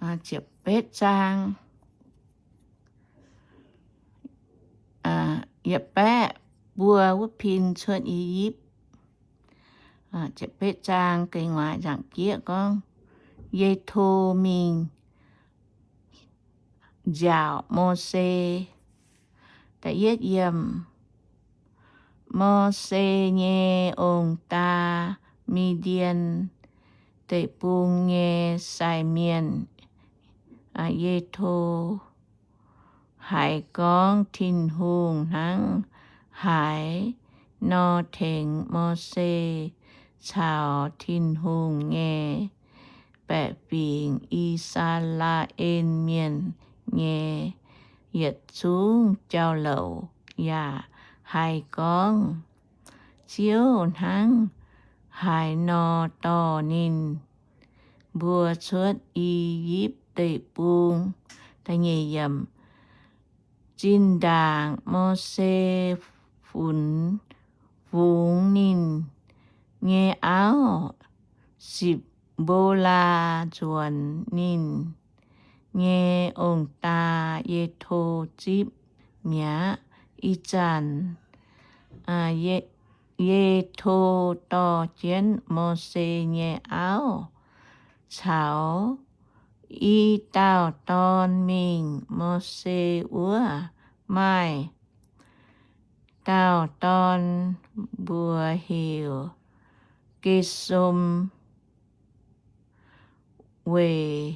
ziepc betv zaang, yietc baeqv buo wuov pin cuotv I^yipv. Ziepc betv zaang ga'nguaaic nzaangc jieqv gorngv, Yetho mingh nziaauc Mose. Da'yietv yiemc, Mose nyei ong-daa, Mi^ndien Deic-Bung nyei sai mienh, Yetho, haiz gorngv Tin-Hungh hnangv haaix nor tengx Mose caux Tin-Hungh nyei baeqc fingx, I^saa^laa^en Mienh, nyei yietc zungv jauv-louc, yaac haiz gorngv Ziouv hnangv haaix nor dorh ninh mbuo cuotv I^yipv Deic-Bung. Zinh ndaangc Mose funx, fungx ninh nyei auv, Sipv^mbo^laa, nzuonx ninh nyei ong-daa, Yetho, zipv mi'aqv. Ih zanc Yetho dorh jienv Mose nyei auv caux i dauh dorn mingh. Mose wuov maaih dauh dorn, mbuox heuc Ge^som. Weic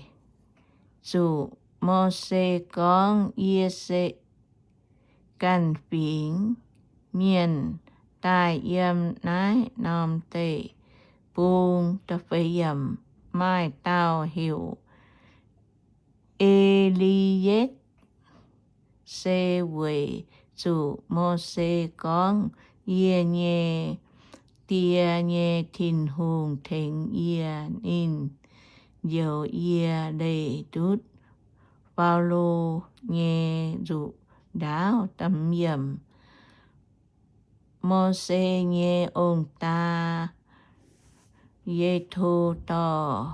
zuqc Mose gorngv, Yie se ganh fingx mienh daaih yiem naaiv norm deic-bung. Maaih dauh heuc E^li^yetv, se weic zuqc Mose gorngv, Yie nyei Die nyei Tin-Hungh tengx yie. Ninh njoux yie leih ndutv Faalo nyei nzuqc ndaauv. Mose nyei ong-daa, Yetho, dorh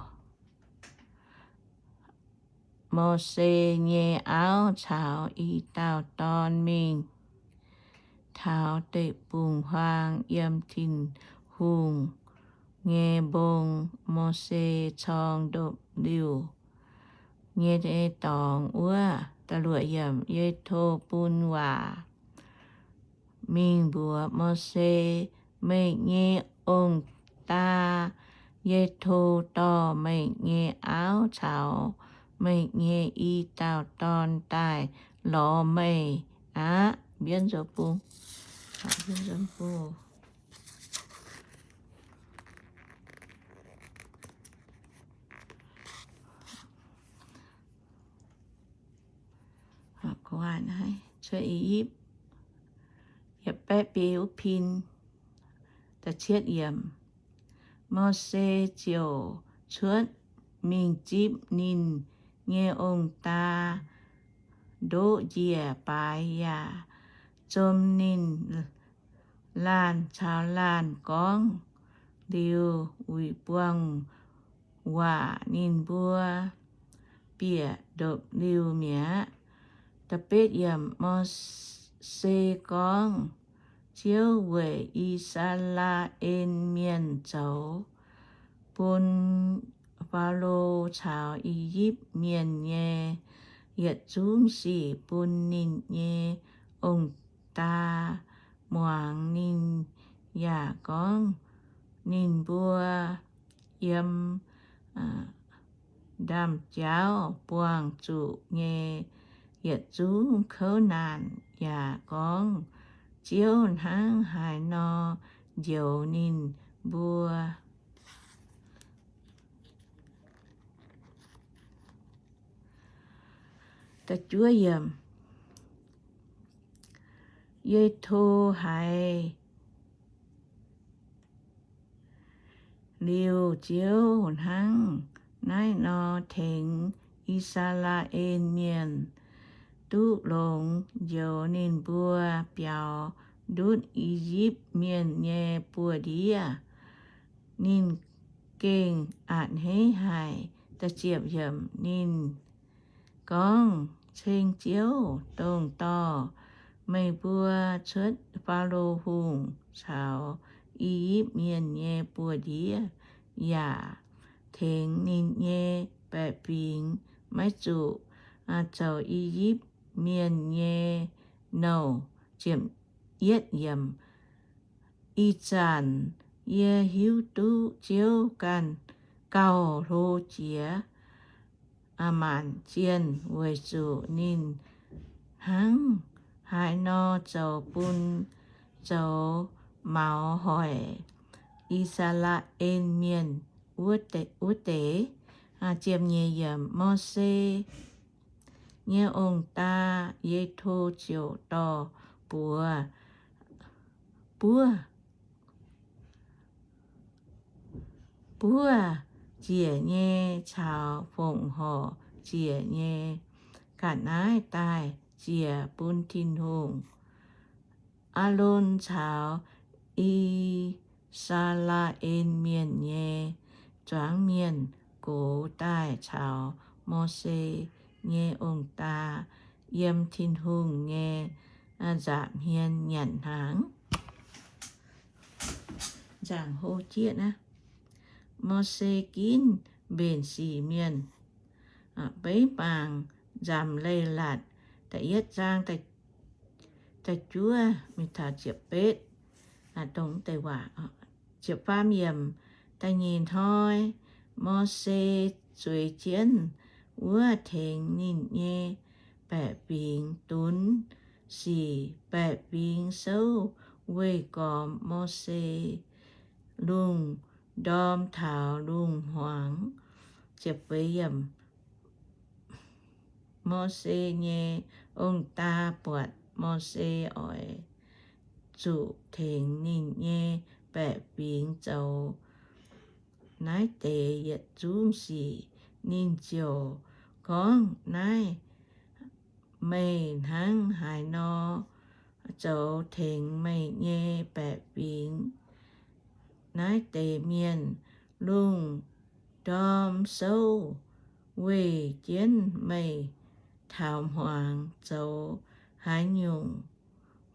Mose nyei auv caux i dauh dorn mingh taux deic-bung-huaang yiem Tin-Hungh nyei mbong, Mose corng ndopv-liuh nyei dorngx wuov. Yetho bun waac mingh mbuox Mose, Meih nyei ong-daa, Yetho, dorh meih nyei auv caux meih nyei i dauh dorn daaih lorz meih aqv. Mbienv nzou bung. Cuotv I^yipv, yietc baeqv biei wuov pin. Mose ziouc cuotv mingh zipv ninh nyei ong-daa ndoqv njiec baaix yaac zom ninh laanh caux laanh gorngv liuz uix buangh waac, ninh mbuo bieqc ndopv-liuh mi'aqv. Mose gorngv, Ziouv weic I^saa^laa^en Mienh zoux bun Faalo caux I^yipv Mienh nyei yietc zungv sic bun ninh nyei ong-daa muangx. Ninh yaac gorngv ninh mbuo yiem ndaamv-jauv buangh zuqc nyei yietc zungv kouv naanc, yaac gorngv Ziouv hnangv haaix nor njoux ninh mbuo. Yetho haiz liuz Ziouv hnangv naaiv nor tengx I^saa^laa^en Mienh, duqv longx njoux ninh mbuo biaux ndutv I^yipv Mienh nyei buoz-ndiev, ninh gengh a'hneiv haic. Ninh gorngv, Ceng Ziouv, dongh dorh meih mbuo cuotv Faalo Hungh caux I^yipv Mienh nyei buoz-ndiev, yaac tengx ninh nyei baeqc fingx, maiv zuqc zoux I^yipv Mienh nyei nouh. Ih zanc yie hiuv duqv Ziouv ganh gauh hlo jiex maanc zienh, weic zuqc ninh hnangv haaix nor zoux bun zoux maux hoic I^saa^laa^en Mienh wuov deix. Mose nyei ong-daa, Yetho, ziouc dorh buoz, buov, buov ziec nyei caux fongc horc ziec nyei ga'naaiv daaih ziec bun Tin-Hungh. Aalon caux I^saa^laa^en Mienh nyei zuangx mienh gox daaih caux Mose nyei ong-daa yiem Tin-Hungh nyei nza'hmien nyanc hnaangx. Mose ginv mbenc sic mienh. Beiv mangc Nzamc Leiz-Latc da'yietv zaang da'juov mingh taux ziepc betv. Da'nyeic hnoi, Mose zueiz jienv wuov tengx ninh nyei baeqc fingx dunx sic. Baeqc fingx souv weih gormx Mose lungh ndorm taux lungh hmuangx. Mose nyei ong-daa buatc Mose oix zuqc tengx ninh nyei baeqc fingx zoux naaiv deix yietc zungv sic, ninh ziouc gorngv, Naaiv meih hnangv haaix nor zoux tengx meih nyei baeqc fingx naaiv deix mienh? Lungh ndorm souv weih jienv meih taux hmuangx zoux haaix nyungc,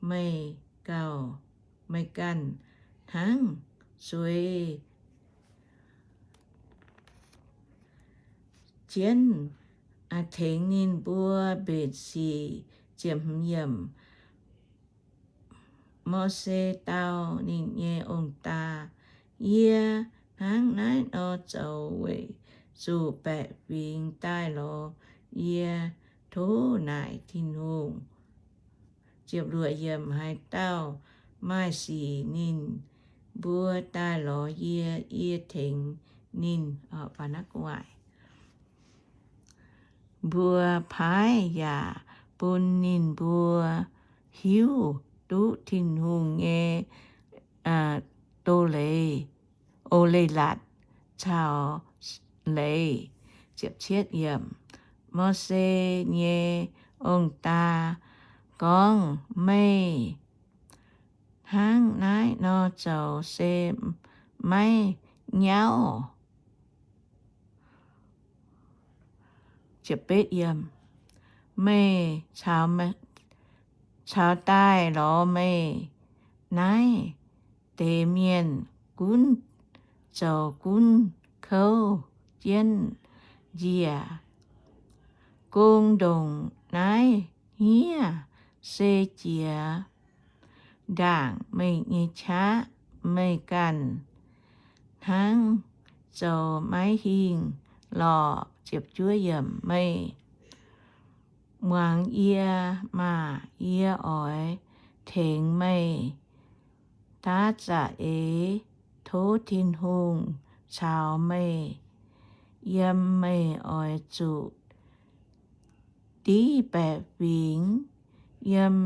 meih gauh, meih ganh hnangv sueiz jienv tengx ninh mbuo mbenc sic. Mose dau ninh nyei ong-daa, Yie hnangv naaiv nor zoux weic zuqc baeqc fingx daaih lorz yie. Tov naaic Tin-Hungh. Haaix dauh maaih sic ninh mbuo daaih lorz yie, yie tengx ninh mbuo paaiv yaac bun ninh mbuo hiuv duqv Tin-Hungh nyei doz-leiz, o, leiz-latc caux leiz. Mose nyei ong-daa gorngv, Meih hnangv naaiv nor zoux se maiv nyauv. Meih caux daaih lorz meih naaiv deix mienh gunv zoux gunv kouv jienv njiec. Gong ndongc naaiv hniev se jiex ndaangc meih nyei qaqv. Meih ganh hnangv zoux maiv hingh lorqc. Meih muangx yie maah! Yie oix tengx meih daav za'eix. Tov Tin-Hungh caux meih yiem. Meih oix zuqc div baeqc fingx yiem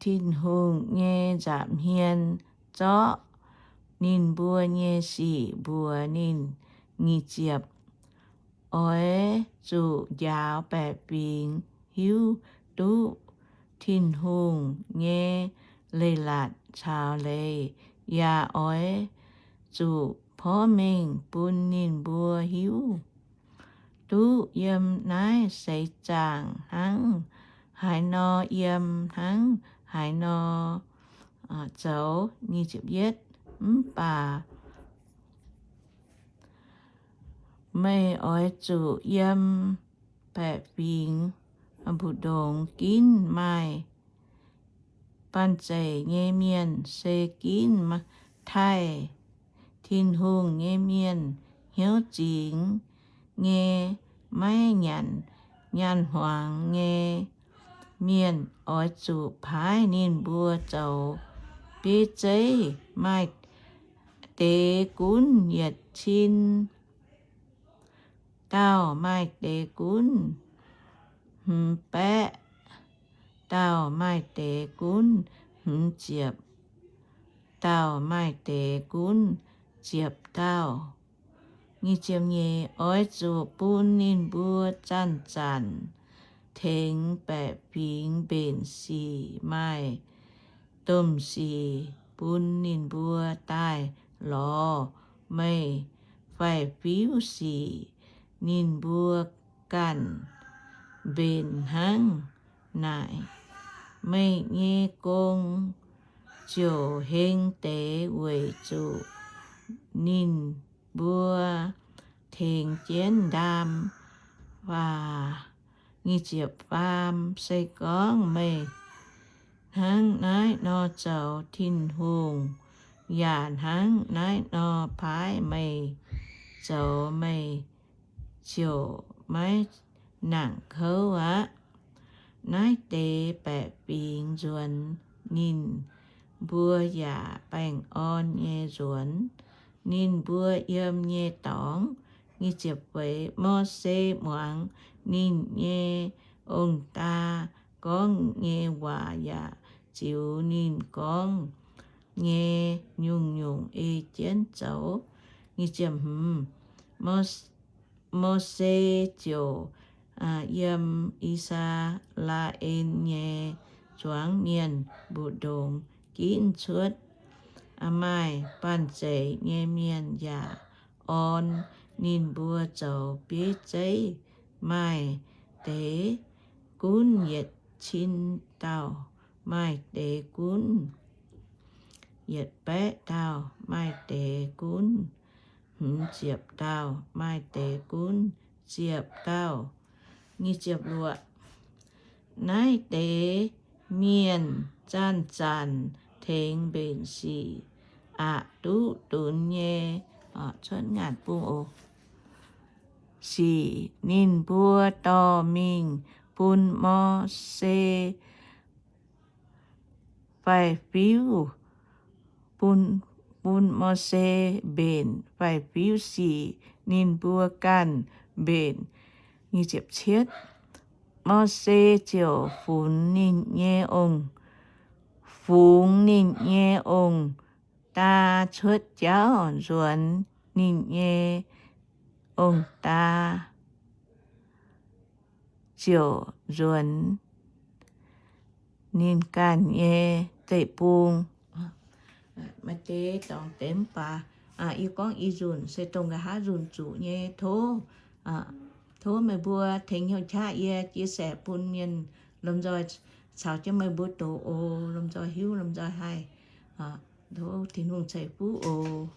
Tin-Hungh nyei nza'hmien zorqv ninh mbuo nyei sic mbuox ninh. Nyic ziepc, oix zuqc njaaux baeqc fingx hiuv duqv Tin-Hungh nyei leiz-latc caux leiz, yaac oix zuqc porv mengh bun ninh mbuo hiuv duqv yiem naaiv seix zaangc hnangv haaix nor yiem, hnangv haaix nor zoux. Mv baac meih oix zuqc yiem baeqc fingx mbu'ndongx ginv maaih banh zeic nyei mienh, se ginv taaih Tin-Hungh nyei mienh, hnyouv zingx nyei, maiv nyanc nyaanh hmuangx nyei mienh. Oix zuqc paaiv ninh mbuo zoux bieiv zeiv. Maaih deix gunv yietc cin dauh, maaih deix gunv hmz baeqv dauh, maaih deix gunv hmz ziepc dauh, maaih deix gunv ziepc dauh. Oix zuqc bun ninh mbuo zanc-zanc tengx baeqc fingx mbenc sic. Maaih domh sic bun ninh mbuo daaih lorz meih faix-fiuv sic. Ninh mbuo ganh mbenc hnangv naaic, meih nyei gong ziouc heng deix, weic zuqc ninh mbuo tengx jienv ndaam waac. Faam, se gorngv meih hnangv naaiv nor zoux, Tin-Hungh yaac hnangv naaiv nor paaiv meih zoux, meih ziouc maiv nangc kouv aqv. Naaiv deix baeqc fingx nzuonx, ninh mbuo yaac baengh orn nyei nzuonx. Ninh mbuo yiem nyei dorngx. Mose muangx ninh nyei ong-daa gorngv nyei waac yaac ziux ninh gorngv nyei nyungc-nyungc ei jienv zoux. Mose ziouc yiem I^saa^laa^en nyei zuangx mienh mbu'ndongx ginv cuotv. Maaih banh zeic nyei mienh yaac orn ninh mbuo zoux bieiv zeiv. Maaih deix gunv yietc cin dauh, maaih deix gunv yietc baeqv dauh, maaih deix gunv hmz ziepc dauh, maaih deix gunv ziepc dauh. Naaiv deix mienh zanc-zanc tengx mbenc sic aqc duqv dunx nyei, cuotv ngaanc bung oc, sic. Ninh mbuo dorh mingh bun Mose faix-fiuv, bun, bun Mose mbenc faix-fiuv sic. Ninh mbuo ganh mbenc. Mose ziouc funx ninh nyei ong, fungx ninh nyei ong-daa cuotv jauv nzuonx. Ninh nyei ong-daa ziouc nzuonx ninh ganh nyei deic-bung. Maaih deix dorngx deix mv baac yie gorngv i nzunc se dongh nqa'haav nzunc zuqc nyei. Tov, tov meih mbuo tengx hnyouv qaqv yie chia sẻ bun mienh lomh nzoih caux jienv meih mbuo doqc oc. Lomh nzoih hiuv, lomh nzoih haih. Tov Tin-Hungh ceix fuqv oc.